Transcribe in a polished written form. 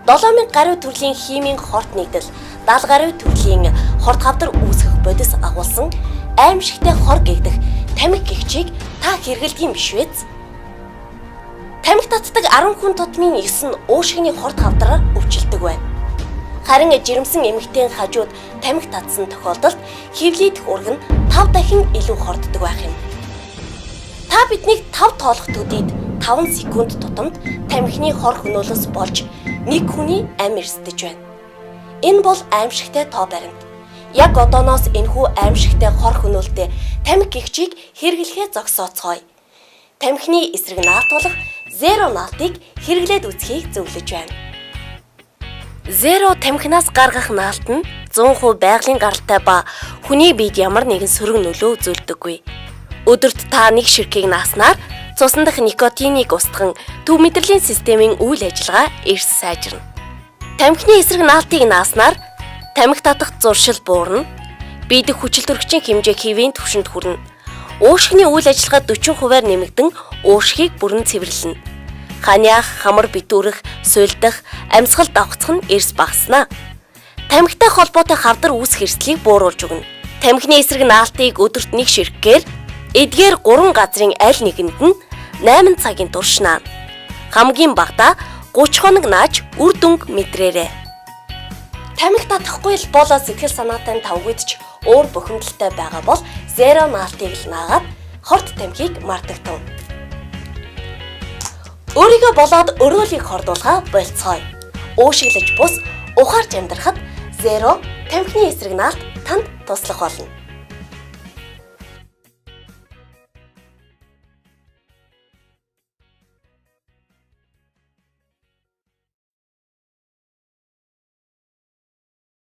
7000 гаруй төрлийн химийн хорт нэгдэл, 70 гаруй төрлийн хорт хавдар үүсгэх бодис агуулсан аимшигтай хор гэгдэх тамхи гэгчийг та хэрэглэдэг юм биш үү? Тамхи татдаг 10 хүн тутмын 9 нь уушигны хорт хавдраар өвчлөдөг байна. Харин жирэмсэн эмэгтэйн хажууд тамхи татсан тохиолдолд хэвлийдэх ураг нь 5 дахин илүү хорддог байх юм. Та биднийг 5 тоолох төдийд 5 секунд тутамд тамхины хор хөнөөлөөс болж нэг хүний амь эрсдэж байна. Энэ бол аимшигтай тоо баримт. Яг одооноос энэхүү аимшигтай хор хөнөөлтэй тамхи гэгчийг хэрэглэхээ зогсооцгоё. Тамхины эсрэг наалт болох Zero наалтыг хэрэглээд үзэхийг зөвлөж байна. Zero тамхинаас гаргах наалт нь 100% байгалийн гаралтай ба хүний биед ямар нэгэн сөрөг нөлөө үзүүлдэггүй. Өдөрт та нэг ширхгийг нааснаар цусан дах никотиныг устган төв мэдрэлийн системийн үйл ажиллагаа эрс сайжирна. Тамхины эсрэг наалтыг нааснаар тамхи татах зуршил буурна. Бие дэх хүчил төрөгчийн хэмжээ хэвийн түвшинд хүрнэ. Уушгины үйл ажиллагаа 40%-аар нэмэгдэн уушгийг бүрэн цэвэрлэнэ. Ханиах, хамар битүүрэх, сулдах, амьсгал давхцах нь эрс багаснаа. Тамхитай холбоотой хавдар үүсэх эрсдлийг бууруулж өгнө. Тамхины эсрэг наалтыг өдөрт нэг ширхгээр эдгээр 3 газрын аль нэгэнд нь 8 цагийн турш наана. Хамгийн багадаа 30 хоног нааж үр дүнг мэдрээрэй. Тамхи татахгүй л болоо сэтгэл санаатай нь тавгүйд ч өөр бухимдалтай байгаа бол Zero наалтыг л наагаад хорт тамхиг мартагтав. Өөрийгөө болоод өрөөлийг хордуулгаа болцгоё. Уушиглаж бус ухаарч амьдрахад Zero тамхины эсрэг наалт танд туслах болно.